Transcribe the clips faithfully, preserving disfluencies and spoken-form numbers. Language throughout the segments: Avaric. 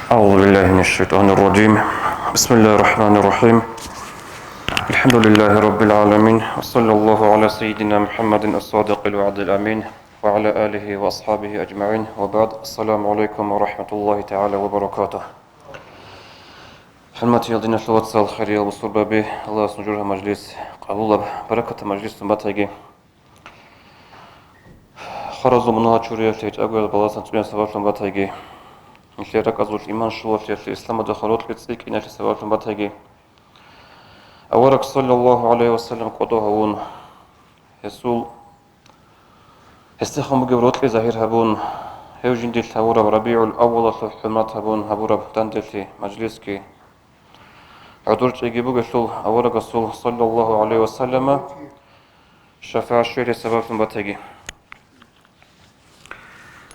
أعوذ بالله من الشيطان الرجيم. بسم الله الرحمن الرحيم. الحمد لله رب العالمين. وصلى الله على سيدنا محمد الصادق الوعد الأمين وعلى آله وأصحابه أجمعين. وبعد. السلام عليكم ورحمة الله تعالى وبركاته. ХӀурматиял диналъул вацал, хириял бусурбаби, Аллагьас нужер гьаб мажлис къабулаб, баракатаб мажлислъун батаги. Хваразул мунагьал чуриялъе гьечӀого балагьасан цӀунияб сабаблъун батаги. Нилъер ракӀазул иман щулалъиялъе, исламалда хварокьи цӀикӀкӀиналъе сабаблъун батаги. Авараг, саллаллагьу гӀалайгьи ва саллам, кӀодо гьавун, гьесул, гьесдехун бугеб рокьи загьир гьабун, гьев жинде лъавураб РабигӀул-аввалалъул хӀурмат гьабун гьабураб данделъи мажлисги гӀодор чӀеги бугелъул, аварагасул, саллаллагьу гӀалайгьи ва саллама, шафагӀат щвеялъе сабаблъун батаги.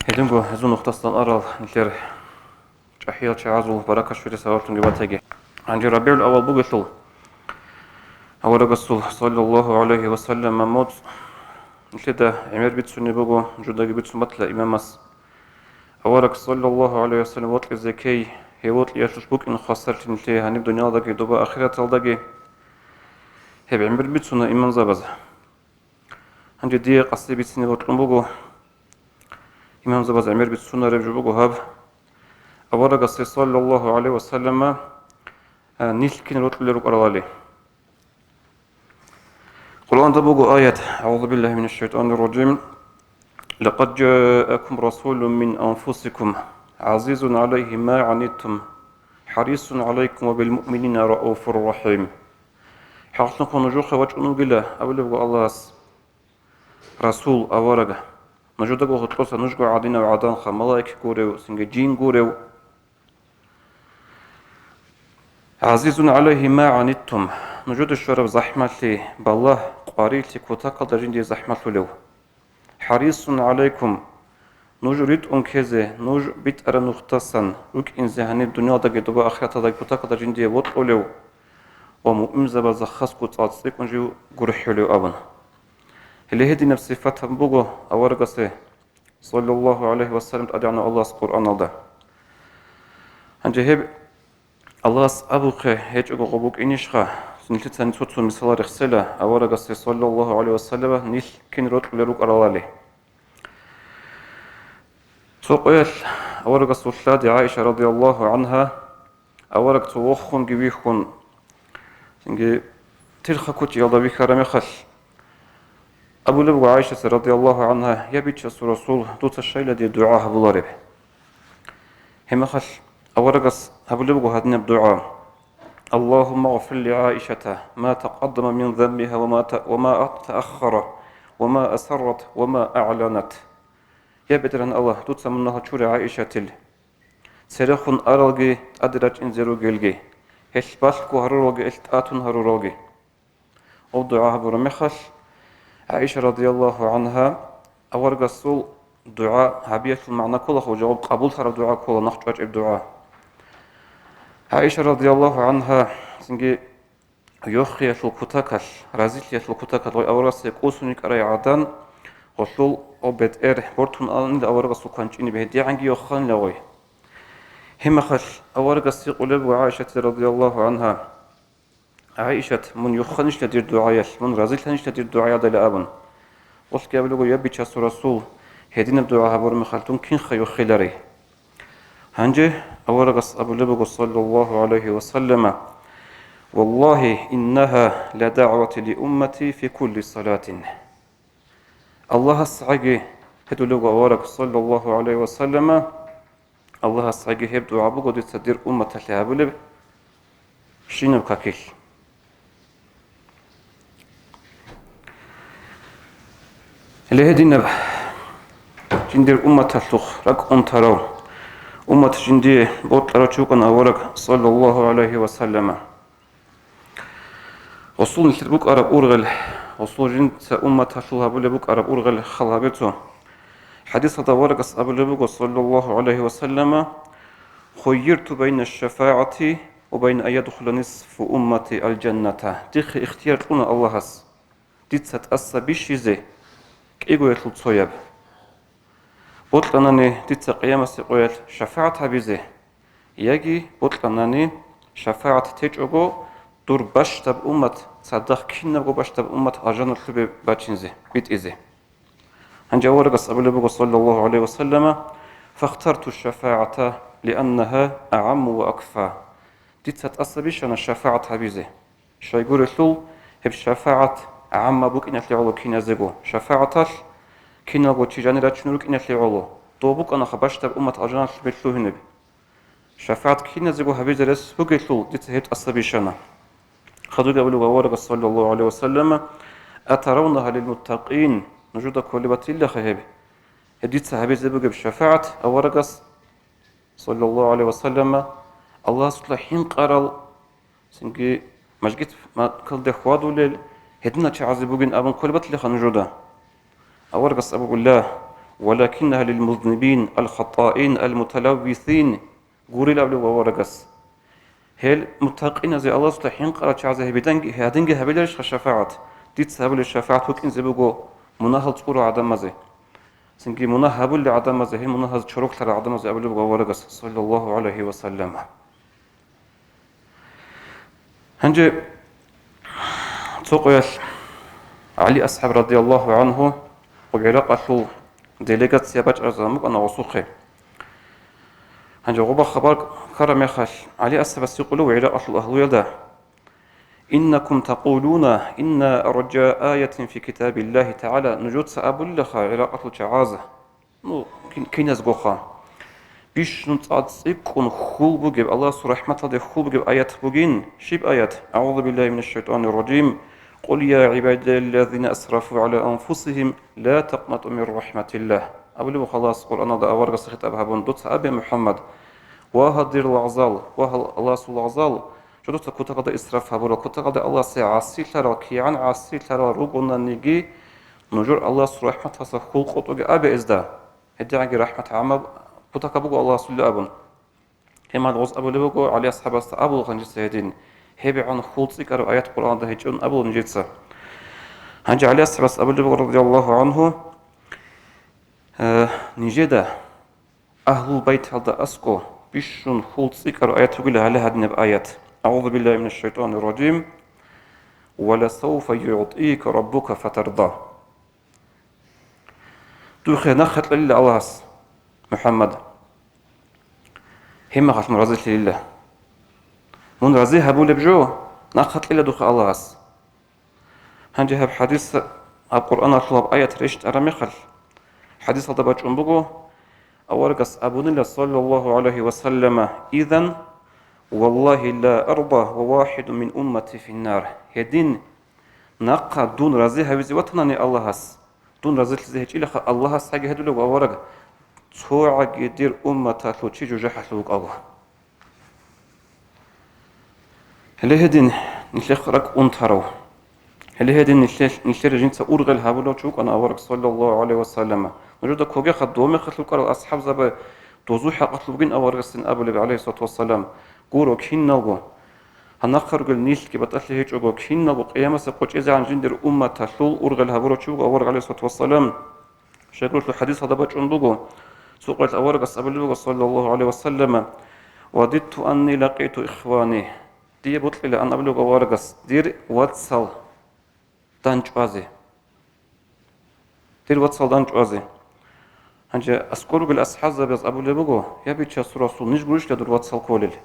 Гьединго гьезул нухдасан арал нилъер чӀахӀиял чагӀазул баракат щвеялъе сабаблъунги батаги. Гьанже РабигӀул-аввал бугелъул, аварагасул, саллаллагьу гӀалайгьи ва саллама, моцӀ нилъеда гӀемер бицунеб буго, жудаги бицун батила имамас. Авараг, саллаллагьу гӀалайгьи ва саллам, вокьизе ккей, гьев вокьиялъулъ букӀин хвасарлъи нилъее гьаниб дуниялалдаги доба ахираталдаги. Гьеб гӀемер бицуна имамзабаз. Гьанже дие къаси бицине бокьун буго, имамзабаз гӀемер бицунареб жо буго гьаб. Аварагасе, саллаллагьу гӀалайгьи ва саллама, а, нилъ кин рокьулел рукӀаралали. Къуръанда буго аят: أعوذ بالله من الشيطان الرجيم. لقد جاءكم رسول من أنفسكم عزيز عليه ما عنتم حريص عليكم وبالمؤمنين رءوف رحيم. ХӀакълъун нужухъе вачӀун вугила, абулеб буго Аллагьас, расул, авараг, нужедаго гьоркьоса нужго гӀадинав гӀаданха, малаик гурев, цинги жин гурев. عزيز عليه ما عنتم, нужеда щвараб захӀмалъи, балагь, къварилъи кутакалда жиндие захӀмалъулев. حريص عليكم, нуж ритӀун ккезе, нуж битӀараб нухдасан рукӀинзе гьаниб дуниялалдаги доба ахираталдаги кутакалда жиндие вокьулев ва муъминзабазда хасго цӀалцӀикӀкӀун жив гурхӀулев абун. Гьеле гьединаб сипат гьабун буго аварагасе, саллаллагьу гӀалайгьи ва саллам, ТӀадегӀанав Аллагьас Къуръаналда. Гьанже гьеб Аллагьас абухъе гьечӀого гъо букӀинищха? Нилъецани цо-цо мисалал рехсела аварагасе, саллаллагьу гӀалайгьи ва саллама, нилъ кин рокьулел рукӀаралали. Цо къоялъ аварагасул лъади ГӀайша, радияллагьу гӀангьа, авараг цо вохунги вихьун, цинги тирхал кучӀиялда вихьараб мехалъ, абулеб буго ГӀайшаца, радияллагьу гӀангьа: «Я Бичасул Расул, дуца щайила дир дугӀа гьабулареб?» Гьеб мехалъ аварагас гьабулеб буго гьадинаб дугӀа: اللهم اغفر لعائشة ما تقدم من ذنبها وما ت-، وما تأخر، وما أسرت، وما أعلنت. Я БетӀергьан Аллагь, дуца мунагьал чуре ГӀайшатил, церехун аралги тӀаде рачӀинзе ругелги, гьелъ балъго гьаруралги, гьелъ тӀатун гьаруралги. Гьеб дугӀа гьабураб мехалъ, ГӀайша, радияллагьу гӀангьа, аварагасул дугӀа гьабиялъул магӀна ккола, гьеб жаваб къабуллъараб дугӀа ккола, нахъ чӀвачӀеб дугӀа. ГӀайша, радияллагьу гӀангьа, цинги йохиялъул кутакалъ, разилъиялъул кутакалъ гъой аварагасде кӀусун йикӀарай гӀадан, гъолъул гьеб бетӀер бортун анила аварагасул кванчӀине, гьедигӀанги йоханила гъой. Гьеб мехалъ аварагас гьикъулеб буго ГӀайшатида, радияллагьу гӀангьа: «ГӀайшат, мун йоханищила дир дугӀаялъ, мун разилъанищила дир дугӀаялдайила?» абун. Гъолъги абулеб буго: «Я Бичасул Расул, гьединаб дугӀа гьабураб мехалъ дун кинха йохиларей?» Гьанже аварагас абулеб буго, саллаллагьу гӀалайгьи ва саллама: «والله إنها لدعوة لأمتي في كل صلاة». Аллагьас гӀаги, гьедулев авараг, саллаллагьу гӀалайгьи ва саллама, Аллагьас гӀаги гьеб дугӀа буго дица дир умматалъе гьабулеб щинаб какилъ. Гьеле гьединаб жиндир умматалъухъ ракӀ унтарав, уммат жиндие бокьарав чи вукӀана авараг, саллаллагьу гӀалайгьи ва саллама. Гъосул нилъер букӀараб ургъел, гъосул жинца умматалъул гьабулеб букӀараб ургъел хал гьабе цо. ХӀадисалда аварагас абулеб буго, саллаллагьу гӀалайгьи ва саллама: «خيرت بين الشفاعة وبين أن يدخل نصف أمتي الجنة». Дихъе ихтияр кьуна Аллагьас дица тӀаса бищизе кӀигоялъул цояб. Бокьанани дица къиямасеб къоялъ шафагӀат гьабизе, Яги бокьанани шафагӀат течӀого, дур бащдаб уммат, цадахъ кинабго бащдаб уммат алжаналъубе бачинзе, битӀизе. Гьанже аварагас абулеб буго, саллаллагьу гӀалайгьи ва саллама: «Фахтарту шафагӀата, лианнагьа агӀамму ва акфа». Дица тӀаса бищана шафагӀат гьабизе. Щайгурелъул, гьеб шафагӀат гӀамма букӀиналъе гӀоло киназего. ШафагӀаталъ киналго чи жанир рачун рукӀиналъе гӀоло. Дов букӀанаха бащдаб уммат алжаналъубе лъугьинеб. ШафагӀат киназего гьабизе рес бугелъул, дица гьеб тӀаса бищана. Хадуб абулеб аварагас, саллаллагьу гӀалайгьи ва саллама: «Атаравнагьа лилмуттакъин?» Нужеда кколеб батилаха гьеб? Гьеб дица гьабизе бугеб шафагӀат аварагас, саллаллагьу гӀалайгьи ва саллама, Аллагьасукьа хӀинкъарал, цинги мажгит маккалде хьвадулел гьединал чагӀазе бугин абун кколеб батилаха нужеда? Аварагас абула: «Валакиннагьа лилмузнибин, алхаттаин, алмуталаввисин». Гурил абулеб аварагас. Гьел муттакъиназе, Аллагьасда хӀинкъарал чагӀазе гьеб гьединги гьабиларищха шафагӀат? Дица гьабулеб шафагӀат букӀинзе буго мунагьал цӀурал гӀадамазе. Цинги мунагь гьабулел гӀадамазе, гьел мунагьаз чороклъарал гӀадамазе абулеб буго аварагас, саллаллагьу гӀалайгьи ва саллам. Гьанже цо къоялъ ГӀали асхӀаб радияллагьу гӀангьу ГӀиракъалъул делегация бачӀараб заман букӀана гъосухъе. Гьанже гъоба хабар ккараб мехалъ, ГӀали асхӀабас гьикъулев ГӀиракъалъул агьлуялда: «Иннакум такъулуна, инна аржа аятин фи китабиллагьи тагӀала», нужеца абулелаха, ГӀиракъалъул чагӀаз, ну, кин-, киназгоха. Бищун цӀа-, цӀикӀкӀун хьул бугеб, Аллагьасул рахӀматалде хьул бугеб аят бугин. Щиб аят? «АгӀузу биллагьи минаш шайтӀанир ражим. Къул я гӀибадияллазина асрафу гӀала анфусигьим, ла такънатӀу мин рахӀматиллагь». Абулеб халас Къуръаналда аварагасда хитӀаб гьабун: «Дуца абе, МухӀаммад, ва гьал дир лагъзал, ва гьал Аллагьасул лагъзал, жо дуца кутакалда исраф гьабурал, кутакалда Аллагьасе гӀасилъарал, кигӀан гӀасилъарал ругонаниги, нужер Аллагьасул рахӀматалдаса хьул къотӀоге абе гьезда. ГьедигӀанги рахӀмат гӀаммаб кутакаб буго Аллагьасулла», – абун. Гьеб мехалъ гъоз абулеб буго, ГӀали асхӀабасда абула гьанжеца гьедин, гьебгӀан хьул цӀикӀкӀараб аят Къуръаналда гьечӀун абула нижеца. Гьанже ГӀали асхӀабас абулеб буго, радияллагьу гӀангьу, э, нижеда Агьлул байталда аскӀо бищун хьул цӀикӀкӀараб аят ругила гьале гьадинаб аят: «АгӀузу биллагьи минаш шайтӀанир ражим. Ва ласавфа югӀтика раббука фатарда». Духъе нахъа кьелила Аллагьас, МухӀаммад. Гьеб мехалъ мун разилъилила. Мун рази гьабулеб жо, нахъа кьела духъе Аллагьас. Гьанже гьаб хӀадис, гьаб Къуръаналъул гьаб аят рещтӀараб мехалъ, хӀадисалда бачӀун буго, аварагас абунила, саллаллагьу гӀалайгьи ва саллама: «Изан, валлагьи, ла арда ва вахӀидун мин уммати финнар». Гьедин, нахъа дун рази гьавизе ватанани Аллагьас, дун разилъизе гьечӀилаха Аллагьас, гьаги гьедулев авараг, цогӀаги дир умматалъул чи жужахӀалъув вукӀаго. Гьеле гьедин нилъехъ ракӀ унтарав. Гьеле гьедин нилъел-, нилъер жинца ургъел гьабулев чи вукӀана авараг, саллаллагьу гӀалайгьи ва саллама. Нужеда ккогеха, дов мехалъ рукӀарал асхӀабзаби дозул хӀакъалъулъ бугин аварагасин абулеб, гӀалайгьиссалату вассалам. Гуро, киналго, гьанахъа ругел нилъги батӀалъи гьечӀого, киналго къиямасеб къо чӀезегӀан жиндир умматалъул ургъел гьабурав чи вуго авараг, гӀалайгьиссалату вассалам. Щайгурелъул хӀадисалда бачӀун буго, цо къоялъ аварагас абулеб буго, саллаллагьу гӀалайгьи ва саллама: «Вадидту анни лакъиту ихвани». Дие бокьила, ан абулеб буго аварагас, дир вацал дандчӀвазе. Дир вацал дандчӀвазе. Гьанже аскӀор ругел асхӀабзабияз абулеб буго: «Я, Бичасул Расул, ниж гурищ дур вацал кколел?» Гьеб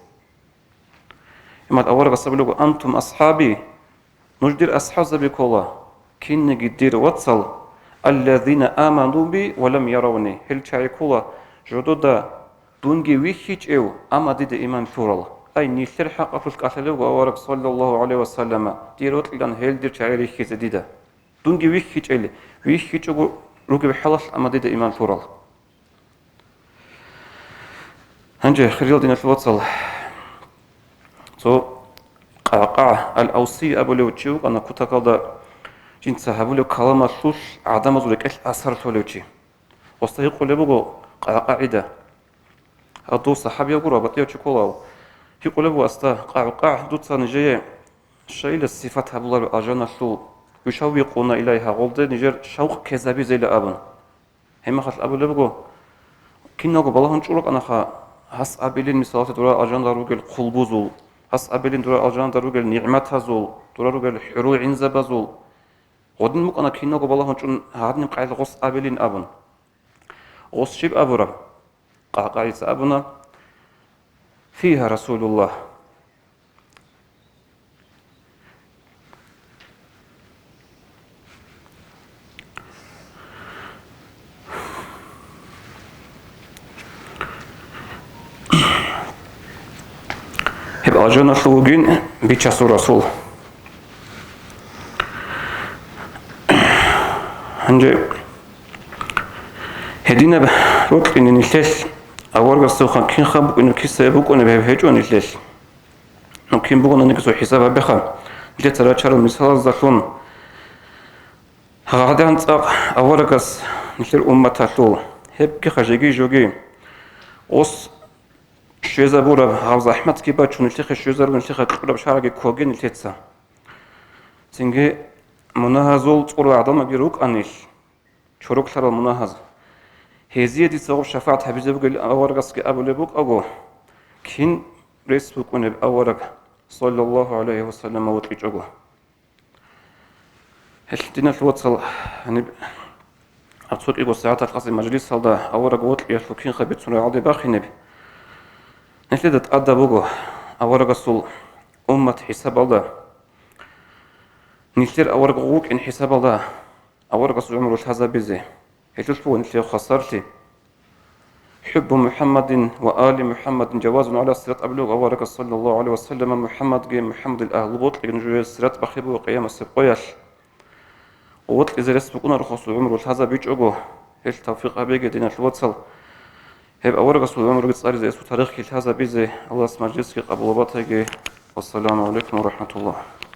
мехалъ аварагас абулеб буго: «Антум асхӀаби, нуж дир асхӀабзаби ккола, кинниги дир вацал, аллазина аману би ва лам яравни, гьел чагӀи ккола жодода дунги вихьичӀев, амма дида иман лъурал». Ай, нилъер хӀакъалъулъ кӀалъалев вуго авараг, саллаллагьу гӀалайгьи ва саллама, дие рокьилан гьел дир чагӀи рихьизе дида. Дунги вихьичӀел, вихьичӀого ругеб хӀалалъ, амма дида иман лъурал. Гьанже, хириял диналъул вацал, цо КъагӀкъагӀ ал-Авси абулев чи вукӀана кутакалда жинца гьабулев каламалъулъ гӀадамазул рекӀелъ асар лъолев чи. Гъосда гьикъулеб буго КъагӀкъагӀида. Гьав дов сахӀабияв гуро, батӀияв чи кколав. Гьикъулеб буго гьасда: «КъагӀкъагӀ, дуца нижее щайила сифат гьабуларо алжаналъул, вишав вихъуна, илагьи, гьагъулде нижер шавкъ ккезабизейила», – абун. Гьеб мехалъ абулеб буго: «Киналго балагьун чӀурукӀанаха, гьас абилин, мисалалъе, дора алжанал ругел хъулбузул, гьас абилин, дора алжанал ругел нигӀматазул, дора ругел хӀурул гӀинзабазул. Гъодин букӀана киналго балагьун чӀун гьадинаб къайда гъос абилин абун. Гъос щиб абураб? КъакъагӀица абуна: «Фигьа Расулуллагь». Гьеб алжаналъув вугин Бичасул Расул. Гьанже гьединаб рокьине нилъелъ аварагасухъан кинха букӀунеб, кисаяб букӀунеб гьеб гьечӀо нилъелъ. Ну, кин бугонаниги цо хӀисаб гьабеха, нилъеца рачарал мисалаздалъун. Гьадин цӀакъ аварагас нилъер умматалъул, гьебгиха жеги-жоги, ос щвезабураб, гьаб захӀматги бачун, нилъехъе щвезарун, нилъехъе кьураб шагьарги ккоге нилъеца. Цинги мунагьазул цӀурал гӀадамаги рукӀанил, чороклъарал мунагьаз. Гьезие дица гъоб шафагӀат гьабизе бугел аварагасги абулеб букӀаго, кин рес букӀунеб авараг, саллаллагьу гӀалайгьи ва саллам, вокьичӀого. Гьелъ, диналъул вацал, гьаниб гьаб цо кӀиго сагӀаталъ къаси мажлисалда авараг вокьиялъул кинха бицун рагӀалде бахинеб. Нилъеда тӀадаб буго аварагасул уммат хӀисабалда, нилъер авараг вукӀин хӀисабалда аварагасул гӀумру лъазабизе. Гьелъулъ буго нилъее хвасарлъи. «ХӀуббу МухӀаммадин ва али МухӀаммадин жавазун гӀала сират» абулеб аварагас, саллаллагьу гӀалайгьи ва саллам, МухӀаммадги МухӀаммадил агьлу бокьиги нужее сират бахъи буго къиямасеб къоялъ. Вокьизе рес букӀунарохосул гӀумру лъазабичӀого, гьелъ тавфикъ гьабеги, диналъул вацал. Гьеб аварагасул гӀумруги цӀаризе, гьесул тарихги лъазабизе Аллагьас мажлисги къабул батаги. Вассаламу гӀалайкум ва рахӀматуллагь.